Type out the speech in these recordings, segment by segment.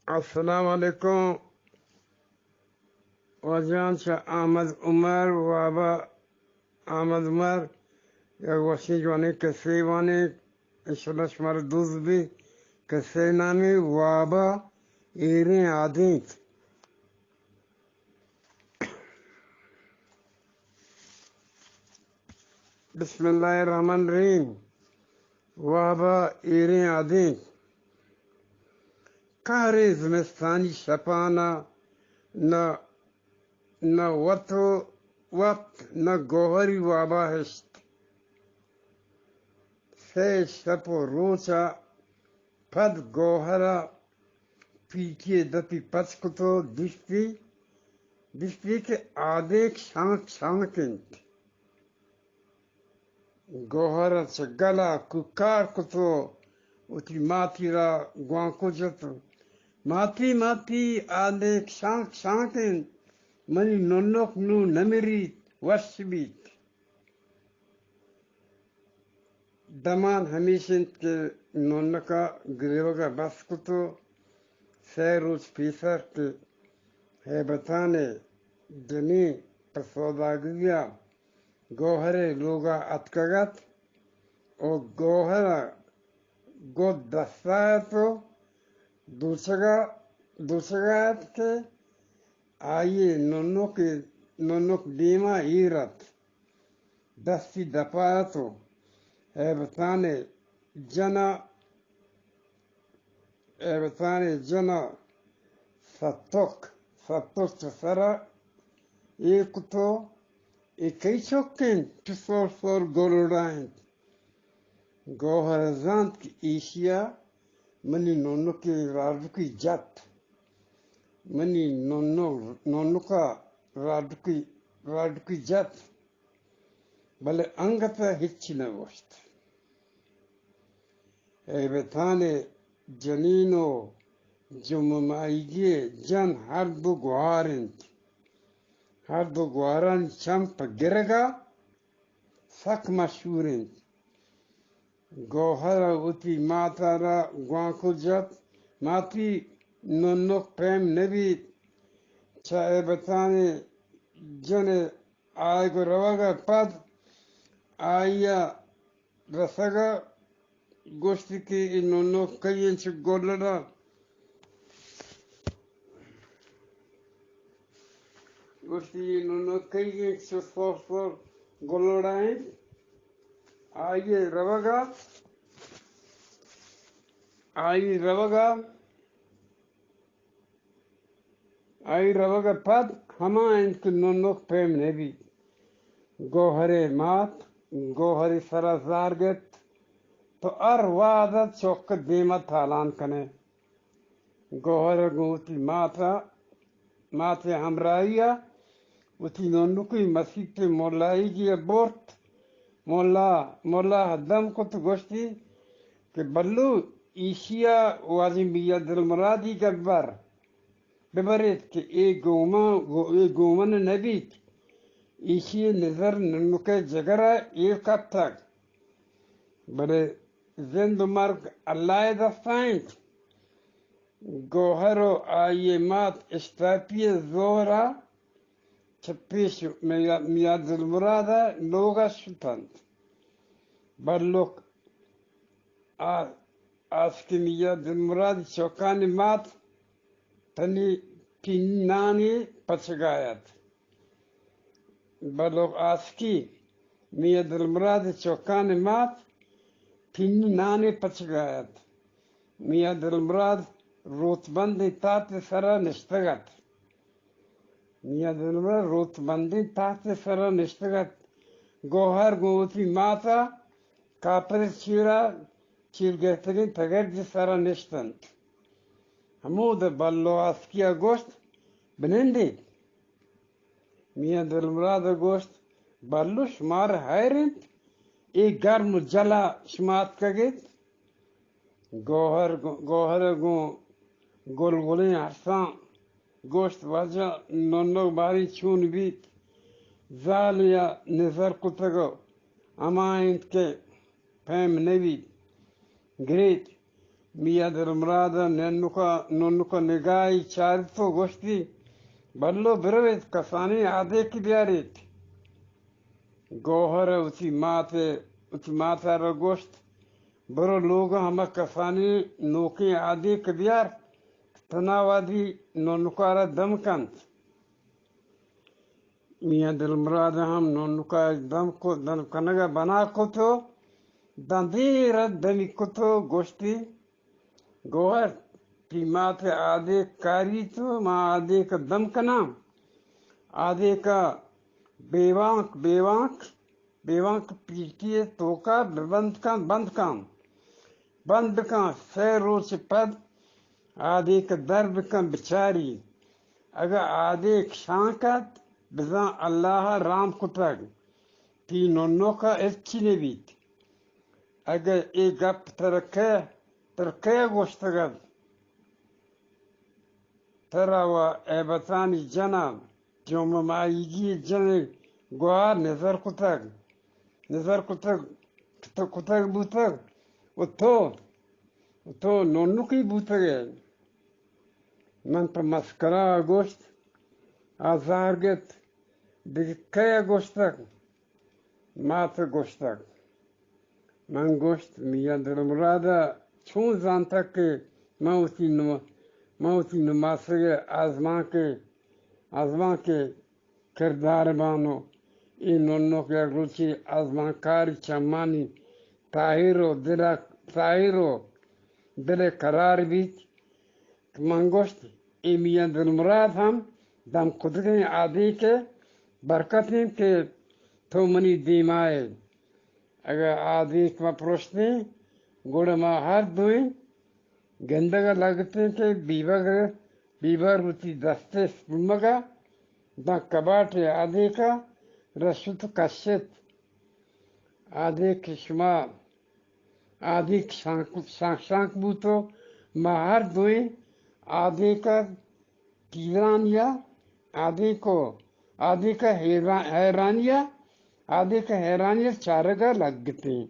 السلام علیکم۔ واجہاں چہ احمد عمر، وابا احمد عمر، یک وشیں جوانیں کسے وانیں، انشاءاللہ شمارا دوست بی۔ کسے نامی وابا ایریں آدینک۔ بسم اللہ الرحمن الرحیم۔ وابا ایریں آدینک۔ قہریں زمستانی شپانا نہ، نہ وت و وت، نہ گوہری وابا ہشت۔ سے شپ و روچا پد گوہرا پیکی دپی پچ کتو، دیستی، دیستی کہ آدینک شانک شانک انت۔ گوہر ء چہ گل ء کوکار کت و وتی ماتی را گوانکو جت۔ ماتی، ماتی، آدینک شانک شانک انت، منی ننک نوں نہ مریت، وش بیت۔ دمان ہمیش انت کہ ننک ء گریوگ ء بس کت و سئے روچ پیسر کہ ہیبتان ء جنین پہ سوداگری ء گوہر ء لوگ ء اتکگ ات و گوہر ء گد دست ء ات و دوچگ ء، دوچگ ء ات کہ آئی ء ننک، ننک دیم ء ایر ات، دستی دپ ء ات و ہیبتان ء جن ء، ہیبتان ء جن ء ستک، ستک چہ سر ء ایر کت و اے کئی چک انت کہ سور سور گلڑا انت؟ گوہر ء زانت کہ ایشی ء منی ننک ء راڈکی جت، منی ننک، ننک ء راڈکی، راڈکی جت، بلے انگت ء ہچی نہ گوشت۔ ہیبتان ء جنین و جمعہ ماہیگی ء جن ہر دو گوہار انت۔ ہر دو گوہرانی چم پہ گرگ ء سک مشہور انت۔ گوہر ء وتی مات ء را گوانکو جت، ماتی، ننک پیم نہ بیت۔ چہ ہیبتان ء جن ء آیگ ء روگ ء پد آئی ء رسگ ء گوشت کہ اے ننک کئی انت چہ گلڑا؟ گوشت اے ننک کئی انت چہ سور سور گلڑا انت؟ آئی ء روگ ء، آئی روگ ء آئی روگ ء پد ہما انت کہ ننک پیم نہ بیت۔ گوہر ء مات گوہر ء سر ء زار گپت، تو ہر وہد ء چک ء دیم ء تالان کن ئے۔ گوہر ء گوں وتی مات ء، مات ء ہمراہی ء وتی ننکی مسیت ء ملائیگی ء برت۔ ملا، ملا ء دم کت ء گوشتی کہ بلو، ایشی ء واجہ میاں دلمرادی گبر ببریت کہ اے گوما، گو-، اے گومن نہ بیت۔ ایشی ء نظر ننک ء جگر ء ایر کپتگ۔ بلے زند و مرگ اللہ ء دست ء انت۔ گوہر و آئی ء مات اشتاپی ء زہر ء چہ پیش میا-، میاں دلمراد ء لوگ ء شت انت۔ بلک آ-، آسکی میاں دلمراد چکانی مات تنی پینانی پچگا ات۔ بلک آسکی میاں دلمراد چکانی مات پینانی پچگا ات۔ میاں دلمراد روتبندیں تات سرا نشتگ ات۔ میاں دلمراد روتبندیں تات سرا نشتگ ات۔ گوہر گوں وتی ماتا کاپر چیرا چیر گرتگیں تگرج سرا نشت انت۔ ہمود بلو آسکیا گوشت، بنندیت۔ میاں دلمراد ء گوشت، بلو شمار ہیر انت، اے گرم و جلا شما اتکگ ایت؟ گوہر، گوہر ء گوں گلگلیں ارساں گوشت، واجہ ننگ باریں چون بیت؟ زالے ء نزر کتگ ء ہما انت کہ پیم نہ بیت۔ گریت، میاں دلمراد ءَ ننک ءَ، ننک ءَ نگاہے چارت ءُ گوشتی، بلو برویت، کسانیں آدیکے بیاریت۔ گوہر ءَ وتی مات ءَ، وتی مات ءَ را گوشت، برو لوگ ءَ ہما کسانیں نوکیں آدیک بیار، تنا وہدی ننک ءَ را دم کنت۔ میاں دلمراد ءَ ہم ننک ءَ دم کو، دم کنگ ءَ بنا کت ءُ داں دیر ءَ دمی کت ءُ گوشتی، گوہر، تئی مات ءَ آدیک کاریت ءُ ما آدیک ءَ دم کناں۔ آدیک ءَ بے وانک، بے وانک، بے وانک پیٹی ءِ توک ءَ بند کن، بند کن، بند بکن، سئے روچ ءَ پد آدیک ءَ در بکن بچاری۔ اگاں آدیک شانک ات، بزاں اللہ ءَ رام کتگ، تئی ننک ءَ ہچی نہ بیت۔ اگاں اے گپ ترا کئے، ترا کئے گوشتگ ات؟ ترا و ہیبتانی جن ءَ جمعہ ماہیگی ءِ جن ءِ گوہار نظر کتگ، نظر کتگ، کتگ بوتگ ءُ تو، ءُ تو ننکی بوتگ ئے۔ من پہ مسکرا ءَ گوشت، آ زہر گپت، دگہ کئے ءَ گوشتگ؟ مات ءَ گوشتگ۔ من گوشت، میاں دلمراد ءَ چون زانتگ کہ من وتی نما-، من وتی نماسگ ءِ آزمانک ءِ، آزمانک ءِ کردار ءَ بان ءُ اے ننک یک روچے آزمانکاری چمانی تاہیر ءُ دل ءَ، تاہیر ءُ دل ءِ قرار بیت؟ من گوشت، اے میاں دلمراد ہم دم کتگیں آدیک ءِ برکت انت کہ تو منی دیما ئے۔ اگاں آدیک ما پروشتیں، گڑا ما ہر دوئیں گندگ ءَ لگتیں کہ بیبگر، بیبگر وتی دست ءِ سپمگ ءَ داں کباٹ ءِ آدیک ءَ رست ءُ کشت۔ آدیک شما آدیک شانک، شانک، شانک بوت ءُ ما ہر دوئیں آدیک ءِ تیرانی ءَ، آدیک ءُ، آدیک ءِ حیران-، حیرانی ءَ، آدیک ءِ حیرانی ءَ چارگ ءَ لگتیں۔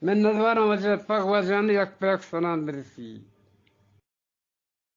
من ندواراں واجہ پک واجہانی یک پیک سلام برسی۔